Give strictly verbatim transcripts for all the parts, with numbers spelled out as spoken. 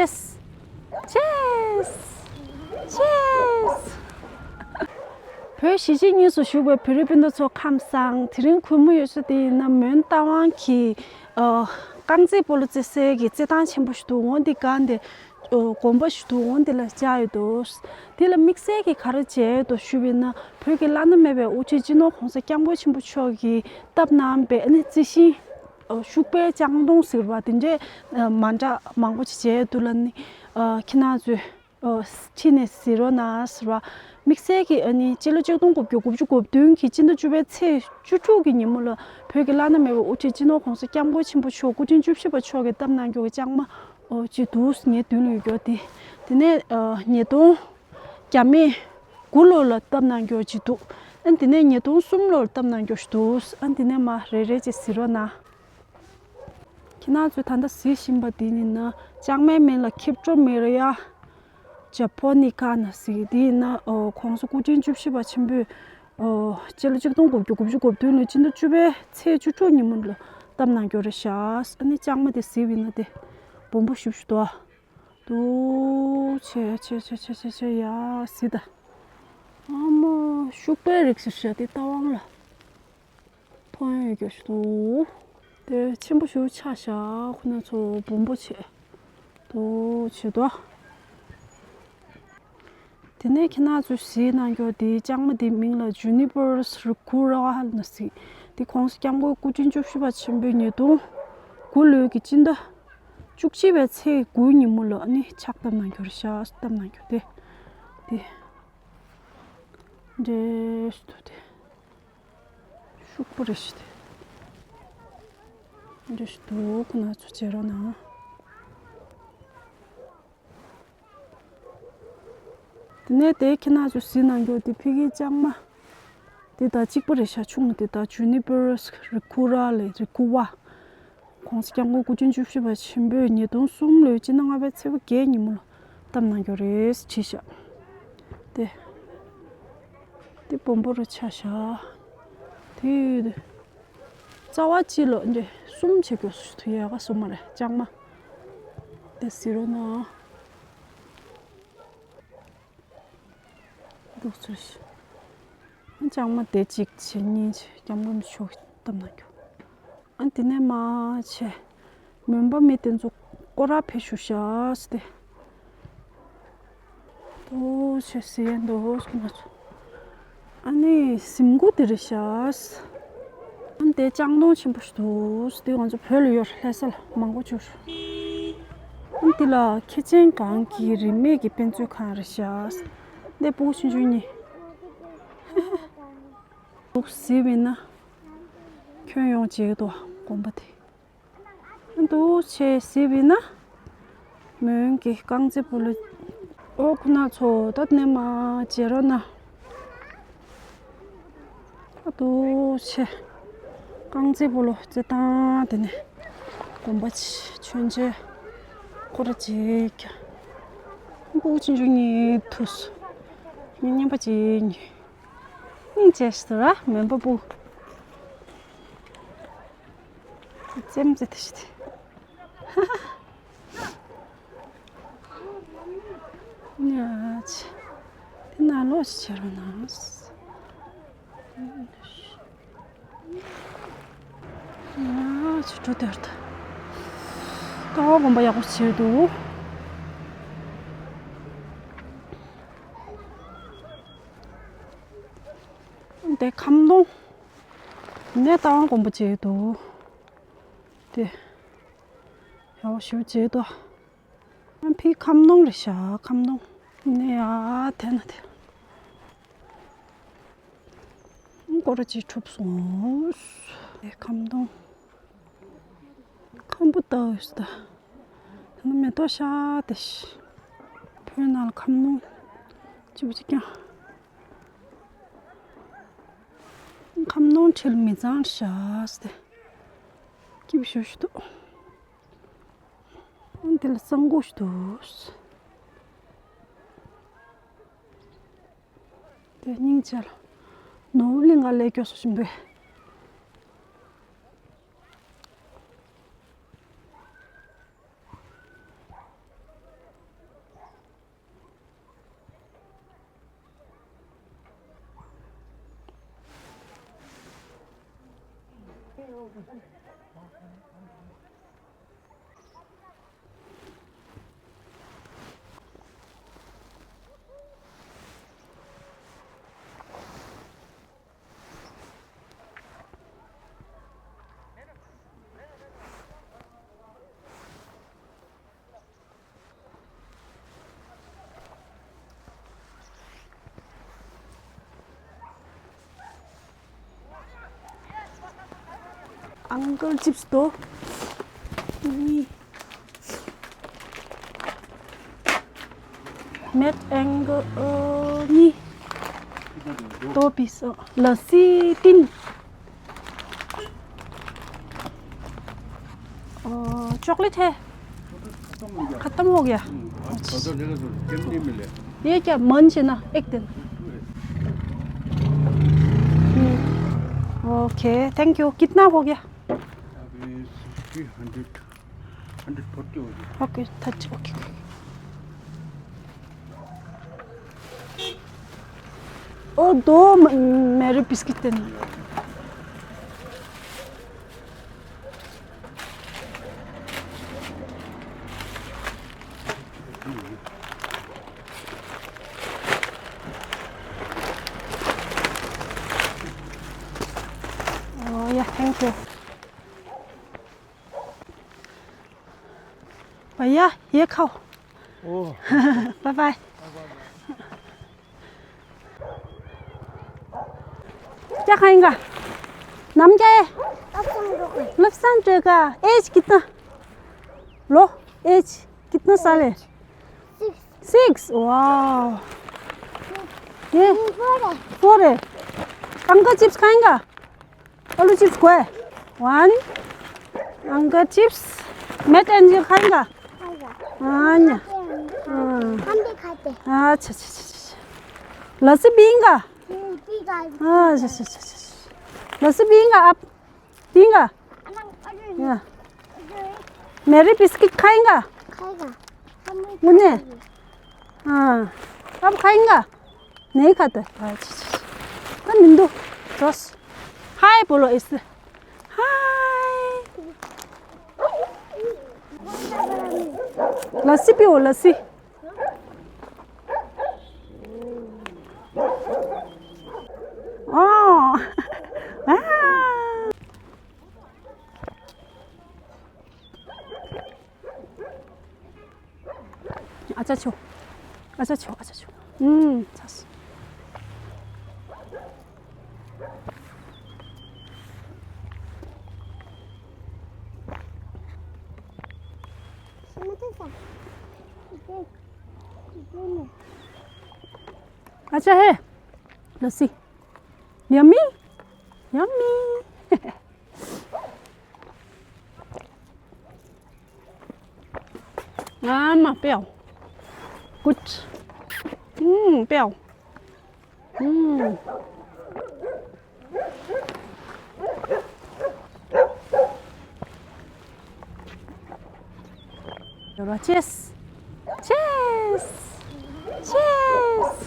Cheers! Cheers! Cheers! བོད་གཞིས་བྱེས་གཉིས་སུ་བཞུགས་པའི་བོད་རིགས་སྤུན་ཟླ་ཚོ་ཁམས་བཟང་། དེ་རིང་གུས་མོ་ཡོད་ས་དེ་ཡིན་ན་མོན་རྟ་དབང་གི་ཨ་རྐང་རྩེད་སྤོ་ལོ་རྩེ་སའི་གི་རྩེད་ཐང་ཆེན་པོ་ཞིག་འདུག་འོ་འདི་སྒང་དེ་ཨ་དགོན་པ་ཞིག་འདུག་འོ་འདི་ལ་བཅར་ཡོད་འདུག་འདི་ལ་དམིགས་བསལ་གྱི་ག་རེ་བྱས་འདུག་ཞུས་པ་ཡིན་ན། བོད་ཀྱི་བླ་ན་མེད་པའི་དབུ་ཁྲིད་སྤྱི་ནོར་༸གོང་ས་༸སྐྱབས་མགོན་ཆེན་པོ་མཆོག་གིས་བཏབ་གནང་བའི་ཨ་ནི་རྩི་ཤིང་ཨ་ཤུག་པའི་ལྕང་སྡོང་ཟེར་བ་དེ་འདྲའི་ཨ་མ་འདྲ་མང་པོ་ཅིག་བྱས་འདུག་ལ་ནི། ཨ་ཁྱེད་རང་ཚོས་ཨ་ཕྱིན་ནས་གཟིགས་རོགས་གནང་ཟེར་བ། དམིགས་བསལ་གྱི་ཨ་ནི་སྤྱི་ལོ་ཆིག་སྟོང་དགུ་བརྒྱ་དགུ་བཅུ་གོ་བདུན་གྱི་སྤྱི་ཟླ་བཅུ་པའི་ཚེས་བཅུ་དྲུག་གི་ཉིན་མོ་ལ་བོད་ཀྱི་བླ་ན་མེད་པའི་དབུ་ཁྲིད་སྤྱི་ནོར་༸གོང་ས་༸སྐྱབས་མགོན་ཆེན་པོ་མཆོག་སྐུ་ཕྲེང་བཅུ་བཞི་པ་མཆོག་གིས་བཏབ་གནང་རྒྱུ་གི་ལྕང་མ་ཨོ་ཅིག་འདུག་ངའི་མདུན་ལ་ཡོད་རྒྱུ་དེ། དེ་ནས་ཨ་ཉིས་སྟོང་བརྒྱ་མེད་དགུ་ལོ་ལ་བཏབ་གནང་རྒྱུ་ཅིག་འདུག་ཨ་དེ་ནས་ཉིས་སྟོང་གསུམ་ལོར་བཏབ་གནང་རྒྱུ་ཞིག་འདུག་ཨ་དེ་ནས་མར་རེ་རེ་བྱས་གཟིགས་རོགས་གནང་། ཁྱེད་རང་ཚོས་ད་ལྟ་གཟིགས་བཞིན་པ་འདི་ནི་ན་ལྕང་མའི་མིང་ལ་ཁིབ་ཀྲོ་མེ་རི་ཡ་ཇ་པོ་ནི་ཀ་ན་ཟེར། འདི་ཡིན་ན་ཨོ་༸གོང་ས་སྐུ་ཕྲེང་བཅུ་བཞི་པ་ཆེན་པོས་ཨོ་སྤྱི་ལོ་ཆིག་སྟོང་དགུ་བརྒྱ་དགུ་བཅུ་གོ་བདུན་ལོའི་སྤྱི་ཟླ་བཅུ་པའི་ཚེས་བཅུ་དྲུག་ཉིན་མོ་ལ་བཏབ་གནང་རྒྱུ་རེད་ཤག་ཨ་ནི་ལྕང་མ་དེ་གཟིགས་པ་ཡིན་ན་དེ་སྦོམ་པོ་ཞེ་པོ་ཞིག་འདུག་ཨ། འདུག་ཆེ་ཆེ་ཆེ་ཆེ་ཆེ་ཆེ་ཡ་གཟིགས་དང་། ཨ་མ་ཤུག་པའི་རིགས་ཤིག་ཤ་དེ་རྟ་དབང་ལ་ཐོན་ཡོད་རྒྱུ་ཞིག་འདུག་དེ་ཆེན་པོ་ཞེ་པོ་ཆགས་ཤག་ཁོ་ན་ཚོ་སྦོམ་པོ་བྱས། འདུག་བྱེད་དོ། དེ་ནས་ཁྱེད་རང་ཚོས་གཟིགས་གནང་རྒྱུ་དེ་ལྕང་མ་དེའི་མིང་ལ་Juniperus ricura ལ་ཟེར། དེ་༸གོང་ས་༸སྐྱབས་མགོན་སྐུ་ཕྲེང་བཅུ་བཞི་པ་ཆེན་པོས་ཉིས་སྟོང་དགུ་ལོའི་གི་སྤྱི་ཟླ་བཅུ་གཅིག་པའི་ཚེས་དགུའི་ཉིན་མོ་ལ་ནི་ཕྱག་བཏབ་གནང་རྒྱུ་རེད་ཤག་བཏབ་གནང་རྒྱུ་དེ། དེ་འདྲེས་དུ་དེ། ཤུག་པོ་རེ་ཞིག་དེ། འདྲེས་དུ་ཁོ་ན་ཚོ་བྱེད་རོགས་གནང་། དེ་ནས་དེ་ཁྱེད་རང་ཚོས་གཟིགས་གནང་རྒྱུ་དེ་ཕ་གིའི་ལྕང་མ། དེ་དང་གཅིག་པ་རེད་ཤག་ཆུང་དེ་དང་Juniperus ricura ལས་རི་ཀུ་ཝ། ༸གོང་ས་༸སྐྱབས་མགོན་སྐུ་ཕྲེང་བཅུ་བཞི་པ་ཆེན་པོས་ཉིས་སྟོང་གསུམ་ལོའི་སྤྱི་ཟླ་ལྔ་པའི་ཚེས་པ་བརྒྱད་ཉིན་མོ་ལ་བཏབ་གནང་རྒྱུ་རེད་བྲིས་ཤག་དེ། དེ་སྦོམ་པོ་རུ་ཆགས་ཤག་དེ། རྩ་བ་གཅིག་ལོ་འདི་གསུམ་བྱེད་དགོས་སུ་ཡག་ག་སུ་མ་རེད་ལྕང་མ། དེ་ཟེར་རོ་ན། འདུག་ཚུལ་ཞིག་ལྕང་མ་དེ་གཅིག་བྱེད་གཉིས་བྱེད་སྐྱབས་མགོན་མཆོག་བཏབ་གནང་རྒྱུ། ཨ་དེ་ནས་མ་བྱེད། མོན་པ་མི་དེ་ཚོ་སྐོར་ར་ཕེབས་ཞུ་ཤག་སྟེ། དོ་ཆེ་སི་ཡན་དོ་སྐུ་ང་ཚོ། ཨ་ནི་གཟིམ་སྒོ་དེ་རེད་ཤག་ཨ་ནི་དེ་ལྕང་སྡོང་ཆེན་པོ་ཞིག་འདུག་དེ་ང་ཚོ་བོད་ལ་ཡོད་ལྷ་ས་ལ་མང་པོ་བྱུང་། ཨ་ནི་དེ་ལ་ཁྱི་ཆེན་སྒང་གི་རིན་མེད་ཀྱི་དཔེ་མཛོད་ཁང་རེད་ཤག་དེ་སྤུ་གུ་ཆུང་ཆུང་གཉིས། འདུག་གཟིགས་པ་ཡིན་ན། ཁྱོན་ཡོངས་བྱེད་དོ་དགོན་པ་དེ། འདུག་བྱས་གཟིགས་པ་ཡིན་ན། མོན་གྱི་རྐང་རྩེད་སྤོ་ལོ། ཨོ་ཁོ་ན་ཚོ་ད་ནས་མ་བྱེད་རོགས་གནང་། ཨ་འདུག་བྱས། རྐང་རྩེད་སྤོ་ལོ་རྩེད་སྟངས་དེ་ནས། དགོན་པ་ཆེ་མཆོད་མཇལ། སྐོར་ར་བྱེད་ཀྱང་། སྤུ་གུ་ཆུང་ཆུང་གཉིས་ཐུག་སོང་། མི་ཉན་པ་ཅིག་ཉོས། སྙིང་རྗེ་ཞིག་ར་མོན་པ་སྤུ། རྩེད་མོ་རྩེ་དེ་ཞིག་དེ། ཉ་ཆེ། དེ་ནང་ལོགས་ཤིག་བྱེད་རོགས་གནང་། ཉ་ཆེ་འགྲོ་དེར་ད། ཀ་བ་གོམ་པ་ཡག་པོ་བྱེད་འདུག་དེ་ཁམ་སྡོང་། ནས་རྟ་དབང་དགོན་པ་བྱེད་འདུག་དེ། ཡག་པོ་ཞེ་པོ་བྱེད་འདུག་ཨ་ཕི་ཁམ་སྡོང་རེད་ཤག་ཁམ་སྡོང་། ནས་ཡ་དེ་ན་དེ། སྐོར་ར་ཅིག་གྲུབ་སོང་། དེ་ཁམ་སྡོང་། ཁམ་བུ་ལྟ་བུ་ཞིག་ད། ད་ནི་མེ་ཏོག་ཤར་དེ་ཤི། བོད་ནང་ལ་ཁམ་སྡོང་ཅི་བ་ཅིག་ཀྱང་། ཁམ་སྡོང་ཁྲིལ་མི་གཙང་ཤག་སྟེ། སྐྱིད་པོ་ཞེ་པོ་ཞིག་འདུག་འདི་ལ་གཙང་པོ་ཞིག་འདུག་དེ་སྙིང་རྗེ་ལ། ནོར་བུ་གླིང་ག་ལས་སྐྱོ་སོ་ཞིམ་པོས། Uncle Chips དོ། མེད། Uncle གཉིས། दो पीस। लस्सी तीन। अ, चॉकलेट है? खत्म हो गया। हम्म, आज बाजार जगह तो टाइम नहीं मिले। ये क्या मंच है ना, एक दिन। हम्म, ओके, थैंक यू। कितना हो गया? अभी सिक्सटी, हंड्रेड, हंड्रेड फोर्टी हो गया। Okay, thirty, okay. और दो म-, मेरी बिस्किट देना। Oh, yeah, thank you. भैया, ये खाओ। ओह। Bye bye. क्या खाएगा? नाम क्या है? लफ्सान टोका। लफ्सान टोका। एज कितना? लो, एज कितना साल है? सिक्स। सिक्स? वाओ। ये ये फोर है। फोर है। अंकल चिप्स खाएगा? आलू चिप्स को है? One. Uncle Chipps. Mad Angles खाएगा? खाएगा। हाँ, ना। खाते हैं। हाँ। हम भी खाते हैं। अच्छा, अच्छा, अच्छा, अच्छा। लस्सी पिएगा? हम्म, पी जाएगा। हाँ, अच्छा, अच्छा, अच्छा, अच्छा। लस्सी पिएगा आप? पिएगा? अरे, अरे, या। अरे। मेरी बिस्किट खाएगा? खाएगा। हम भी मुन्ने? खाएंगे। हाँ। आप खाएगा? नहीं खाता। अच्छा, अच्छा, अच्छा। तो निंदो। जोस। हाय बोलो इससे। हाय। लस्सी पियो, लस्सी। अँ। आ। अच्छा छु। अच्छा छु, अच्छा छु। उम्, छस्। अच्छा है लस्सी। Yummy, yummy. ཨ་མ་པེའོ། Good. ཨུམ། པེའོ། ཨུམ། ཡོད་ར། Cheers. Cheers. Cheers.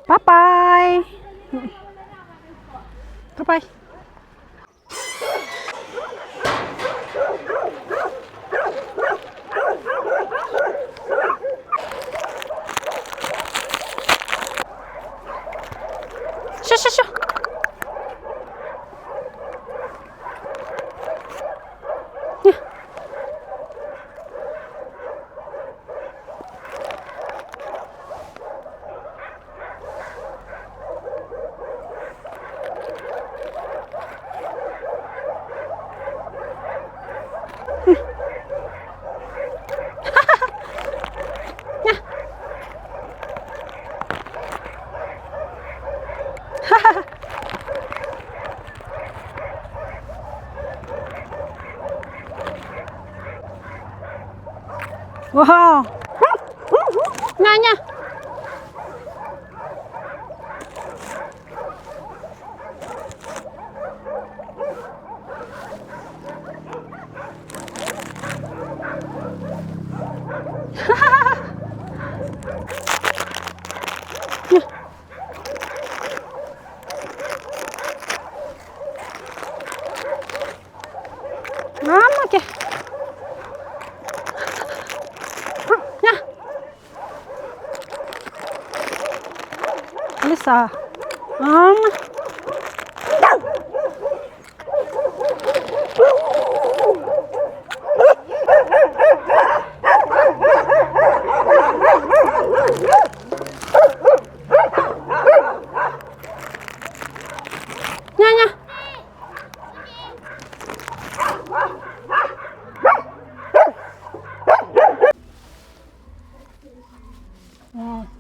Bye bye. Bye bye. Sure, sure, sure. Wow. Nya, nya. ང་མ་ཀྱེ། ཡ། ལི་ས། ཨམ། ཉ་ཉ། ཨོ།